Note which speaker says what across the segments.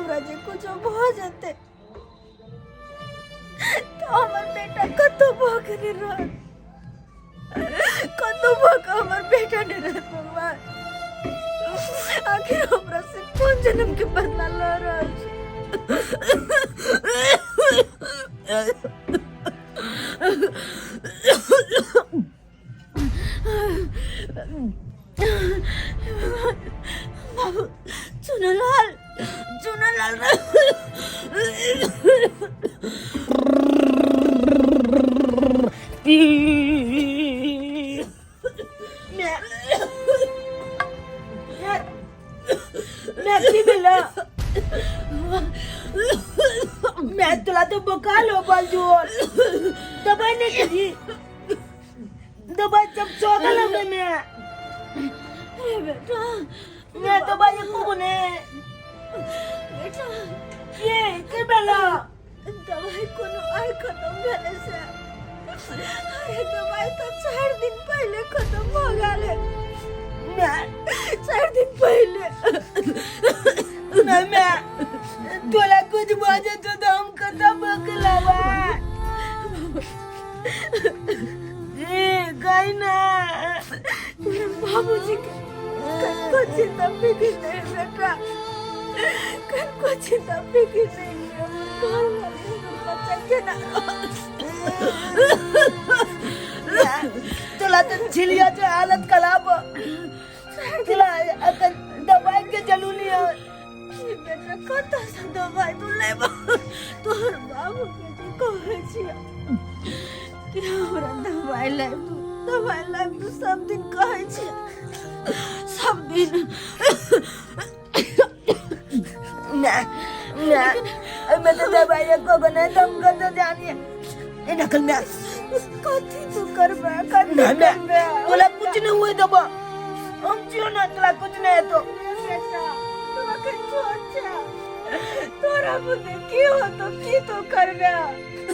Speaker 1: हमरा जे कुछो भऽ जेतै तऽ हमर बेटा कतहु भऽ के नहि रहत, कतहु भऽ के हमर बेटा नहि रहत। भगवान, आखिर हमरा से कोन जन्म के बदला लऽ रहल छै? बाबू चुनलाल, चुनलाल
Speaker 2: मैं की भेल? मैं तोला तो बोखार हो बल जोर, दवाई नहीं करी? दवाई जब चौदह लगे मैं।
Speaker 1: अरे बेटा,
Speaker 2: मैं दवाई को ने
Speaker 1: बेटा
Speaker 2: के के भेल?
Speaker 1: दवाई कोनो आइ खत्म भेलै से? अरे दवाई तऽ 4 दिन पहिले खत्म भऽ गेलै।
Speaker 2: मैं
Speaker 1: 4 दिन पहिले।
Speaker 2: नहीं, मैं तोला कुछ भऽ जेतो तो हम खत्म हो गेलवा। ए गई ना।
Speaker 1: तोरा बाबूजी के कनको चिंता फिक्र नहीं बेटा, कनको चिंता फिक्र नहीं। हमर घर वाली, हमर बच्चा केना रहत?
Speaker 2: तोला तो झिलिया जो हालत खराब हो, तोला अखन दवाई के जरूरी है।
Speaker 1: बेटा, कतऽसँ दवाइ तू लेबह? तोहर बाबू के जे कहै छियै कि हमरा दवाइ लाबि दू, दवाइ लाबि दू, सब दिन कहै छियै, सब दिन।
Speaker 2: ना ना, एहिमे तऽ दवाई एको गो नहि, तऽ हम कतऽ जानिए? ए नकल में
Speaker 1: कथी तू करबै? कथी
Speaker 2: ना ना
Speaker 1: करबै?
Speaker 2: तोला कुछ नहीं हुए दबा, हम छियो ना, तोला कुछ नहीं है तो।
Speaker 1: बेटा, तू अखन छोट छै, तोरा बुते की होतो? की तू करबै?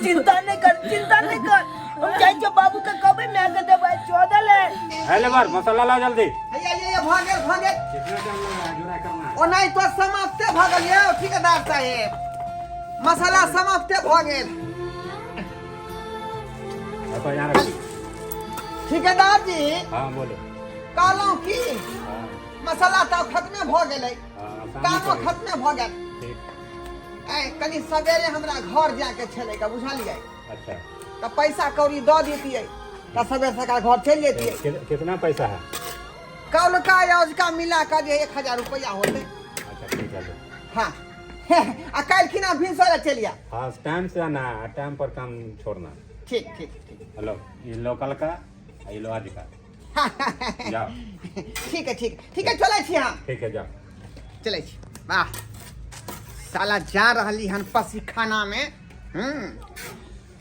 Speaker 2: चिंता नहीं कर, चिंता नहीं कर। हम जाइ छियो बाबू के कहबै, माय के दवाई चौदह ले।
Speaker 3: है लेबर, मसाला लाओ जल्दी।
Speaker 4: हैया ये भऽ गेल, भऽ गेल।
Speaker 3: कितना टाइम लगा है जोड़ा करना है?
Speaker 4: ओनाहि तो समाप्ते भऽ गेल यौ ठेकेदार साहेब, मसाला समाप्ते भऽ गेल।
Speaker 3: तो यहाँ रखी।
Speaker 4: ठेकेदार जी।
Speaker 3: हाँ, बोलो।
Speaker 4: कहलहुँ की,
Speaker 3: हाँ।
Speaker 4: मसाला तऽ खत्मे भऽ गेलै।
Speaker 3: हाँ, शाम
Speaker 4: कामो
Speaker 3: में।
Speaker 4: खत्मे भऽ गेल।
Speaker 3: ठीक।
Speaker 4: ऐ कनि सवेरे हमरा घर जाके छलै का, बुझलियै?
Speaker 3: अच्छा।
Speaker 4: तऽ पैसा कौड़ी दऽ दितियै तऽ सवेरे सकाल घर चलि जैतियै।
Speaker 3: कितना पैसा है?
Speaker 4: कौलका औजका मिला कऽ जे 1000 रुपैआ होतै।
Speaker 3: अच्छा, ठीक है, लो।
Speaker 4: हाँ, आ काल्हि खिना भिनसरे चलि आयब।
Speaker 3: हाँ, टाइम से आना, टाइम पर काम छोड़ना।
Speaker 4: ठीक ठीक ठीक।
Speaker 3: हेलो, ये लो कल का, ये लो आज का, जाओ।
Speaker 4: ठीक है, ठीक ठीक है, चलै छी हम।
Speaker 3: ठीक है, जाओ।
Speaker 4: चलै छी। वाह, साला जा रहली हन पसीखाना में।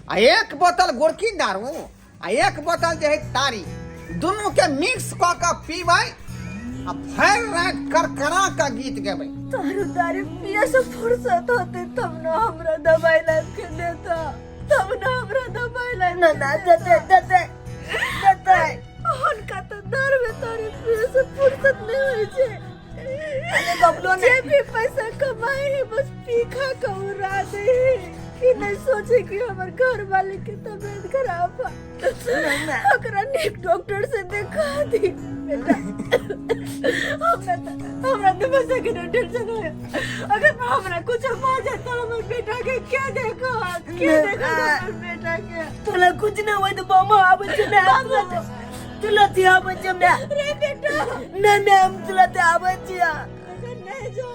Speaker 4: आ एक बोतल गोरकी दारू आ एक बोतल जे है तारी, दुनू के मिक्स कऽ कऽ पीबै आ भरि राति करकरा कऽ गीत गेबै।
Speaker 1: तारू तारी पिए से फुर्सत होते तब ना हमरा दवाई लाब के देता, तब ना हमरा दवाई लाब
Speaker 2: ना ना, देते देते देते।
Speaker 1: हुनका तऽ दर में तारी पिए से फुर्सत नहीं होइ छै।
Speaker 2: अरे बबलो ने
Speaker 1: जे भी पैसा कमाए है, बस पी खा के उड़ा दे है कि नहीं सोचे कि हमर घर वाले के तबीयत खराब है, ओकरा नीक डॉक्टर से देखा दी। बेटा, हमरा तो बस के टेंशन है, अगर हमरा कुछ हो जाए तो हमर बेटा के क्या देखो, के देखो हमर बेटा के?
Speaker 2: तोला कुछ नहीं हुआ तो मामा आबै छै मैं, तुला ते आबै छै मैं।
Speaker 1: रे बेटा।
Speaker 2: नहीं मैं, हम तुला ते आबै छियै।
Speaker 1: नहीं जो।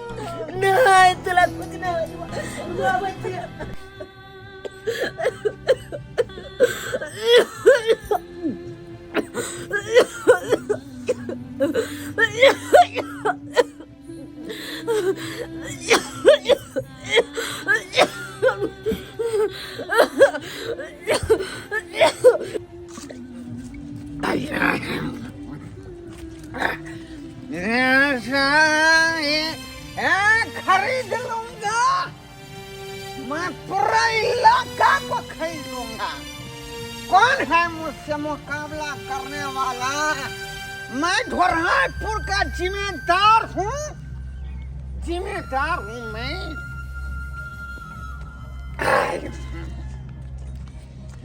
Speaker 2: नहीं, तुला कुछ नहीं होय, तू आबै छियै।
Speaker 4: खरीद लूंगा मैं, पूरा इलाका को खरीद लूंगा। कौन है मुझसे मुकाबला करने वाला? मैं ढोरहापुर का जिम्मेदार हूँ, जिम्मेदार हूँ मैं।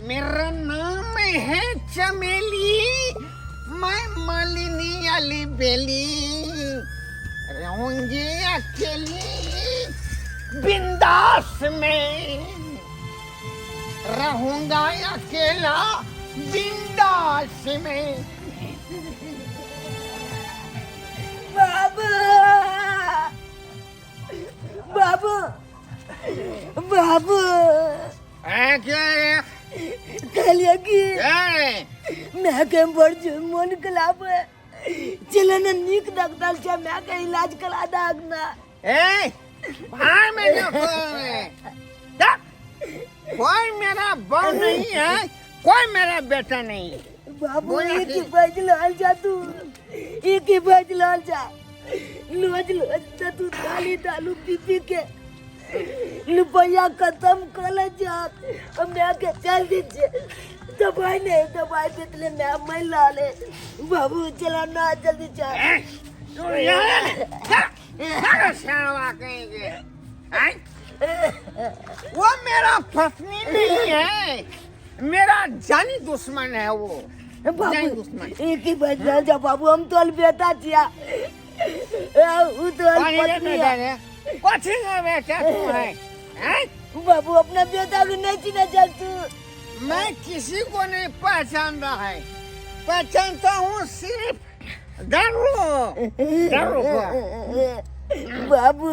Speaker 4: मेरा नाम है चमेली, मैं मालिनी अली बेली, रहूंगी अकेली बिंदास में, रहूंगा अकेला बिंदास में।
Speaker 2: बाबू, बाबू, बाबू।
Speaker 4: ए, क्या है?
Speaker 2: कहलिए कि
Speaker 4: क्या है?
Speaker 2: मैं के बड़ जो मन खराब है, चलो ना नीक डॉक्टर से मैं के इलाज करा दाग ना।
Speaker 4: ए, भाई में जो कोई कोई मेरा बहू नहीं है, कोई मेरा बेटा नहीं है।
Speaker 2: बाबू
Speaker 4: बोला
Speaker 2: एक ही
Speaker 4: कि-
Speaker 2: बाज लाल जा तू, एक ही बाज लाल जा, लोज लोज त तू दाली दालू पी पी के रुपया खत्म कर जा। अब मैं के चल दीजिए दवाई नहीं, दवाई बेचले मैं मैं ला ले। बाबू चला ना जल्दी जा।
Speaker 4: ए, तू यहाँ जा, जा शाला कहेंगे। हैं? वो मेरा पत्नी नहीं है, मेरा जानी दुश्मन है वो। जानी
Speaker 2: बाबू
Speaker 4: दुश्मन।
Speaker 2: एक ही बाज लाल जा बाबू, हम तो बेटा छिया, उ तो
Speaker 4: पानी ले
Speaker 2: पत्नी
Speaker 4: बेटा
Speaker 2: है।
Speaker 4: रे। कथी का बेटा तू है? हैं?
Speaker 2: बाबू अपना बेटा को नहीं चिना चल तू।
Speaker 4: मैं किसी को नहीं पहचान रहा है, पहचानता हूँ सिर्फ दारू, दारू को।
Speaker 2: बाबू,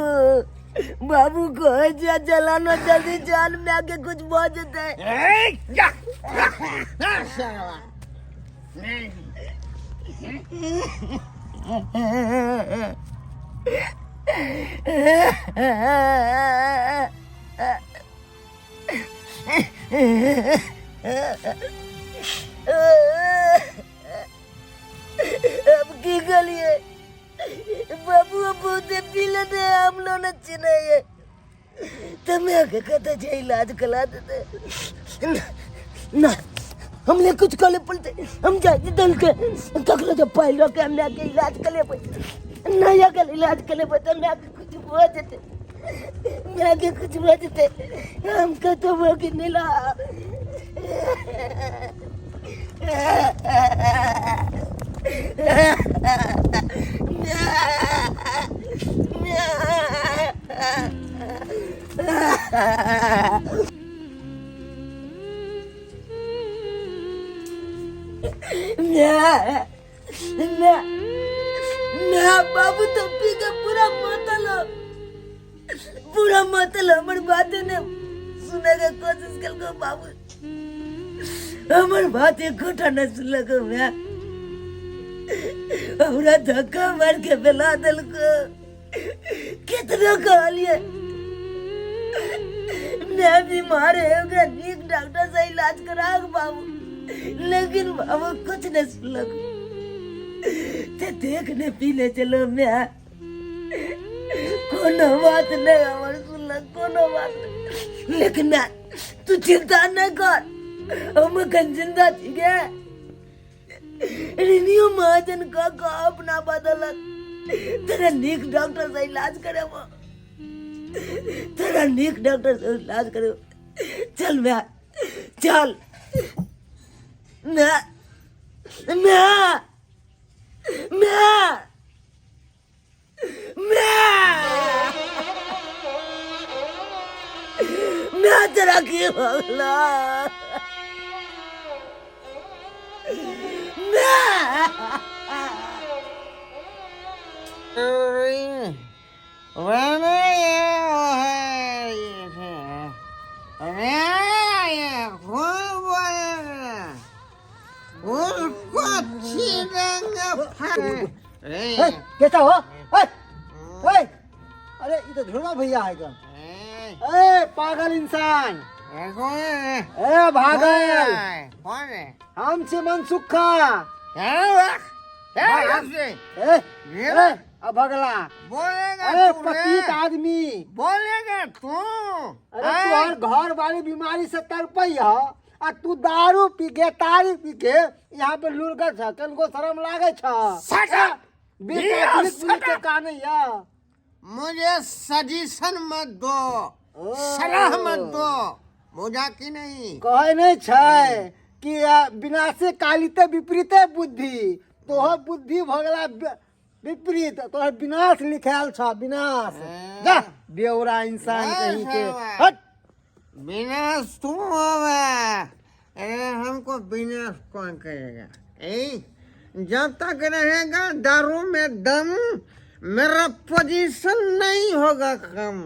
Speaker 2: बाबू को जा जलाना जल्दी जान में आके कुछ बहुत देते।
Speaker 4: ए, जा, जा, जा, साला। नहीं।
Speaker 2: अब की गलिए बाबू, बहुत पी लेते हम लोग चिन्ह तो मैं के कहते जे इलाज करा देते ना, हमने कुछ कर पड़ते, हम जाते दल के तकलो जो पहलो के हमने आके इलाज कर ले ना, या कल इलाज कर ले तो मैं आके कुछ हो देते, मैं आके कुछ हो देते, हम कहते वो कि नीला। मैं बाबू तो पी के पूरा मतल, पूरा मतल हमर बात ने सुने के कोशिश कल को बाबू, हमर बात एक घंटा न सुनलक, मैं हमरा धक्का मार के बेला देलको। कितना कहलिए मैं बीमार है, ओकरा नीक डॉक्टर से इलाज करा बाबू, लेकिन बाबू कुछ नहीं सुनलक। ते देखने पीने चलो मैं कोनो बात नहीं हमर सुनलक, कोनो बात नहीं। लेकिन मैं तू चिंता नहीं कर, हम अखन जिंदा छी गे। रिनियो महाजन का का अपना बदलक, तेरा नीक डॉक्टर से इलाज करेबो, तेरा नीक डॉक्टर से इलाज करेबो। चल मैं चल, मैं मैं मैं मैं मैं तेरा की भगला मैं।
Speaker 5: कैसा हो? ओए, ओए, अरे ये तो झुरमा भैया है कौन? ए पागल इंसान, ए भागल, हम से मन सुखा, ए ए अभगला,
Speaker 4: बोलेगा
Speaker 5: अरे
Speaker 4: तू रे।
Speaker 5: पतित आदमी,
Speaker 4: बोलेगा तू।
Speaker 5: अरे तोहर घर वाली बीमारी से तड़पई ह आ तू दारू पी के तारी पी के यहाँ पे लुढ़कत छ, कनको शरम लागे छ?
Speaker 4: Shut up!
Speaker 5: बेटा
Speaker 4: You
Speaker 5: police
Speaker 4: shut
Speaker 5: के
Speaker 4: up!
Speaker 5: काने या
Speaker 4: मुझे सजेशन मत दो,
Speaker 5: ओ।
Speaker 4: सलाह मत दो। बुझा कि नहीं?
Speaker 5: कहै नहि छै कि विनाशे कालिते विपरीते बुद्धि, तोहर बुद्धि भऽ गेला विपरीत, तोहर विनाश लिखायल छ, विनाश। जा बेवरा इंसान कहीं के, हट।
Speaker 4: विनाश तू होवे, अरे हमको विनाश कौन करेगा? ए, जब तक रहेगा दारू में दम, मेरा पोजीशन नहीं होगा कम।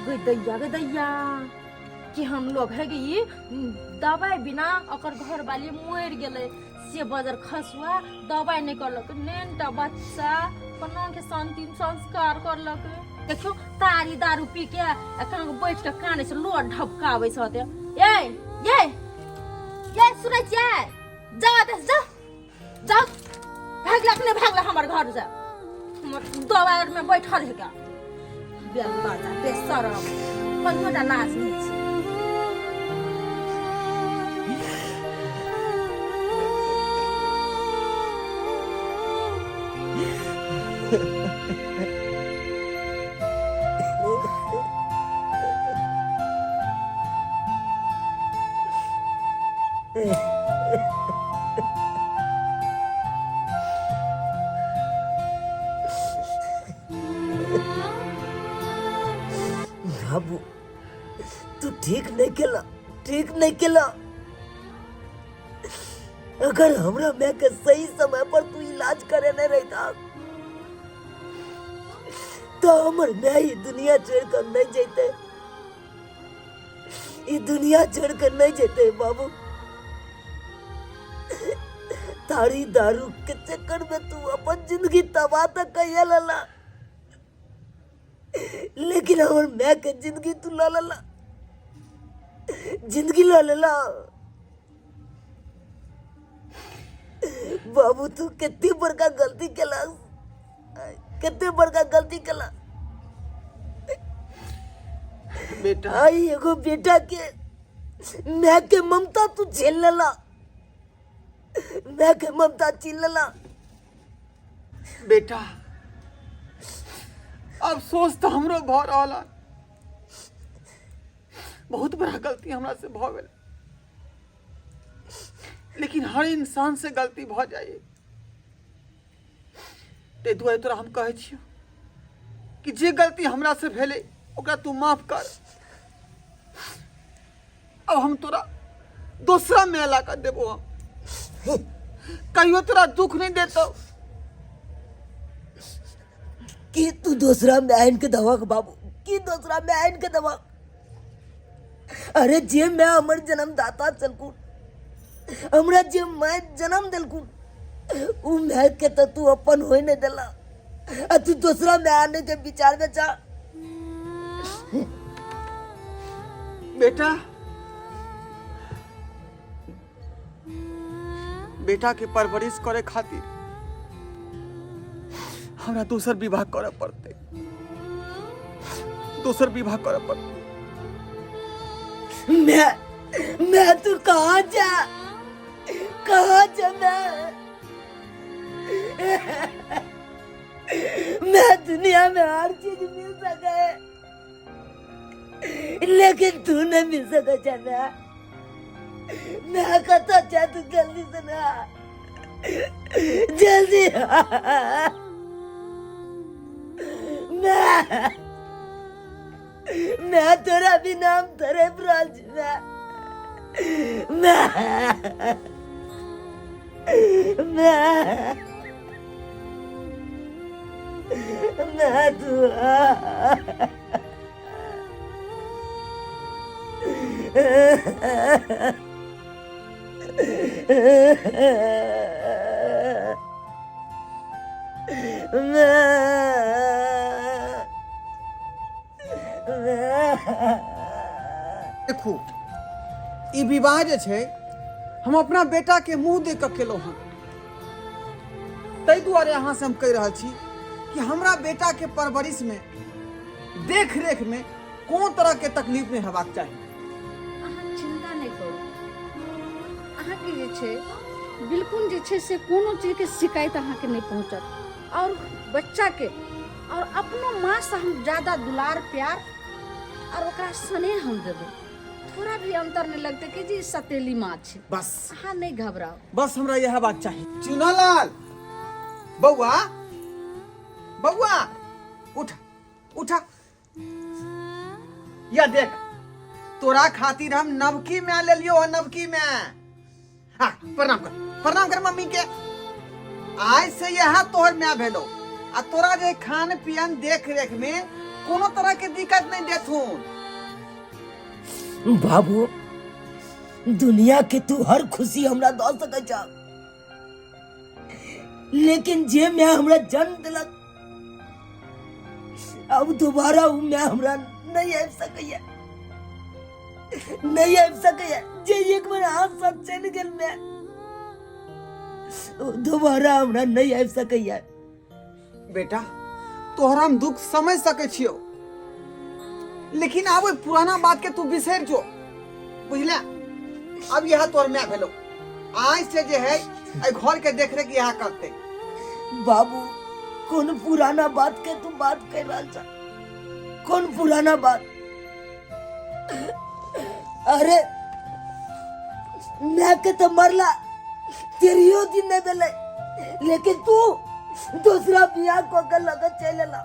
Speaker 1: गे दैया, गे दैया, कि हम लोग है कि ई दवाई बिना ओकर घर वाली मरि गेलै, से बजर खसुआ दवाई नहि करलक, नेनटा बच्चा कोना के अंतिम संस्कार करलक। देखियौ तारी दारू पी के आ कहाँ बैठ के कानै छै, लोर ढबकाबै छै ओते। ए ये ये सुनै छियै? जाउ एतऽ से, जाउ जाउ, भागलक नहि भागलक हमर घर से, हमर दवाई में बैठल है का बेलबाजा बेशरम, कनियोटा लाज नहि छै।
Speaker 2: बाबू तू ठीक नहीं केला, ठीक नहीं केला। अगर हमरा माय के सही समय पर तू इलाज करे नहीं रहता तो हमर माय ई दुनिया छोड़ कर नहीं जैते, ई दुनिया छोड़ कर नहीं जैते बाबू। तारी दारू के चक्कर में तू अपन जिंदगी तबाह तक कैया लला, लेकिन हमर माय के जिंदगी तू ल लला, जिंदगी ल लला। बाबू तू कितनी बड़का गलती केला, कितनी बड़का गलती केला
Speaker 4: बेटा।
Speaker 2: आई एगो बेटा के माय के ममता तू झेल लला, माय के ममता छीन लला।
Speaker 4: बेटा अफसोस तो हमरो भ रहल है, बहुत बड़ा गलती हमरा से भ गेल, लेकिन हर इंसान से गलती भ जाए। ताहि दुआरे तोरा हम कहै छियौ कि जे गलती हमरा से भेलै ओकरा तू माफ कर। अब हम तोरा दोसरा माय ला कऽ देबो, हम कहियो तोरा दुख नहीं देतौ।
Speaker 2: कि तू दोसरा में आइन के दवा बाबू, कि दोसरा में आइन के दवा? अरे जे मैं हमर जन्मदाता चलकू, हमरा जे मैं जन्म दिलकू, उ मैं के तो तू अपन होए नहीं देला, आ तू दूसरा में आने के विचार में जा।
Speaker 4: बेटा, बेटा के परवरिश करे खातिर हमरा दोसर विवाह करे पड़ते, दोसर विवाह करे पड़ते।
Speaker 2: मैं तू कहाँ जा, कहाँ जा? मैं दुनिया में हर चीज मिल सके है, लेकिन तू नहीं मिल सका जाना। मैं कहता जा तू जल्दी से ना, जल्दी। मैं तेरा भी नाम तेरे ब्रांच में मैं मैं मैं तू।
Speaker 4: देखू, ई विवाह जे छै हम अपना बेटा के मुंह देख के केलहुँ हन। ताहि दुआरे अहाँसँ हम कहि रहल छी कि हमरा बेटाके परवरिशमे देख रेखमे कोनो तरहके तकलीफ नहि हेबाक चाही।
Speaker 1: अहाँ चिंता नहि करू, अहाँके जे छै बिल्कुल जे छै से कोनो चीजके शिकायत अहाँके नहि पहुँचत। और बच्चाके और अपनो माँसँ हम ज्यादा दुलार प्यार और ओकरा स्नेह हम देबै, थोड़ा भी अंतर नहीं लगते कि जी सतेली माँ छै।
Speaker 4: बस
Speaker 1: अहाँ नहीं घबराओ,
Speaker 4: बस हमरा यह बात चाहिए। चुनालाल बउआ, बउआ उठ उठा, या देख तोरा खातिर हम नवकी में ले लियो है, नवकी में। हाँ प्रणाम कर, प्रणाम कर मम्मी के। आज से यह तोहर माय भेलो आ तोरा जे खान पियन देख रेख में कोनो तरह के दिक्कत नहीं देथुन।
Speaker 2: बाबू दुनिया के तू हर खुशी हमरा दऽ सकै छ, लेकिन जे माय हमरा जन्म दिलक अब दोबारा उ माय हमरा नहीं आबि सकैया, नहीं आबि सकैया। जे एक बेर हाथ सब चलि गेल माय, दोबारा हमरा नहीं आबि सकैया।
Speaker 4: बेटा तोहरा हम दुख समझ सकै छियो, लेकिन आब ओहि पुराना बात के तू बिसरि जो, बुझले? अब यह तोहर माय भेलो, आज से जे है एहि घर के देख रेख यह करते।
Speaker 2: बाबू कोन पुराना बात के तू बात कर रहल छ? कोन पुराना बात? अरे माय के तो मरला तेरियो दिन नहीं भेलै, लेकिन तू दूसरा बियाह कऽ के लऽ के चलि एला,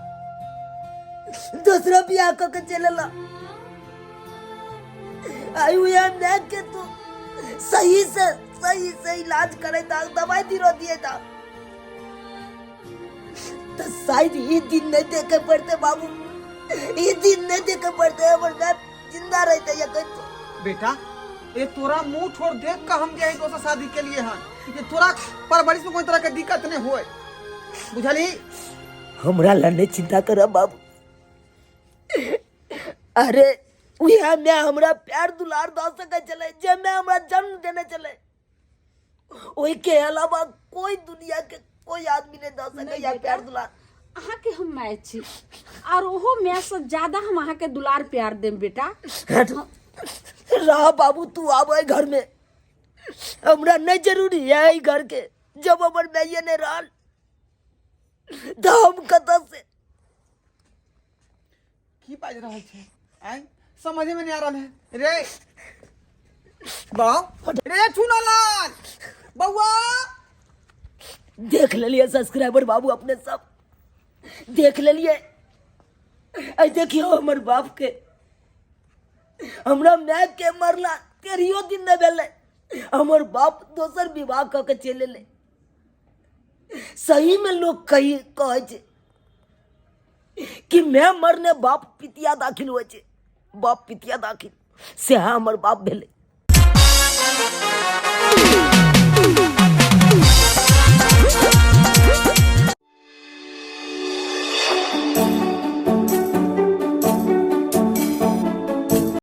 Speaker 2: दूसरा बियाह कऽ के चलि एला। आई उहे माय के तू सही से इलाज करैत आ, दवाई दिरो दिए ता तो शायद ई दिन नहीं देखे पड़ते बाबू, ई दिन नहीं देखे पड़ते, हमर माय जिंदा रहते या कहीं तो।
Speaker 4: बेटा ये तोरा मुंह छोड़ देख के हम जे है दोसर शादी के लिए हन, ये तोरा परवरिश में कोई तरह के दिक्कत नहीं होए, बुझली?
Speaker 2: हमरा ला नहीं चिंता कर बाबू। अरे उहे में हमरा प्यार दुलार दऽ सकै छलै, जे में हमरा जन्म देने छलै, ओहि के अलावा कोई दुनिया के कोई आदमी नहीं दऽ सकैया प्यार दुलार।
Speaker 1: अहाँके हम माय छी और ओहो माय से ज्यादा हम अहाँके दुलार प्यार देम बेटा।
Speaker 2: रह बाबू तू आब एहि घर में, हमरा नहीं जरूरी है एहि घर के। जब हमर माइये नहीं रहल तो हम कतऽ से
Speaker 4: की बाजि रहल छै आँय, समझे में नहीं आ रहल है रे बाप रे चुनालाल बउआ।
Speaker 2: देख लेलिए सब्सक्राइबर बाबू, अपने सब देख लेलिए। ऐ देखियो हमर बाप के, हमरा माय के मरला तेरियो दिन नहीं भेलै, हमर बाप दोसर विवाह कऽ के चलि एलै। सही में लोग कही कहै छै कि मैं मरने बाप पितिया दाखिल होइ छै, बाप पितिया दाखिल, सएह हमर बाप भेलै।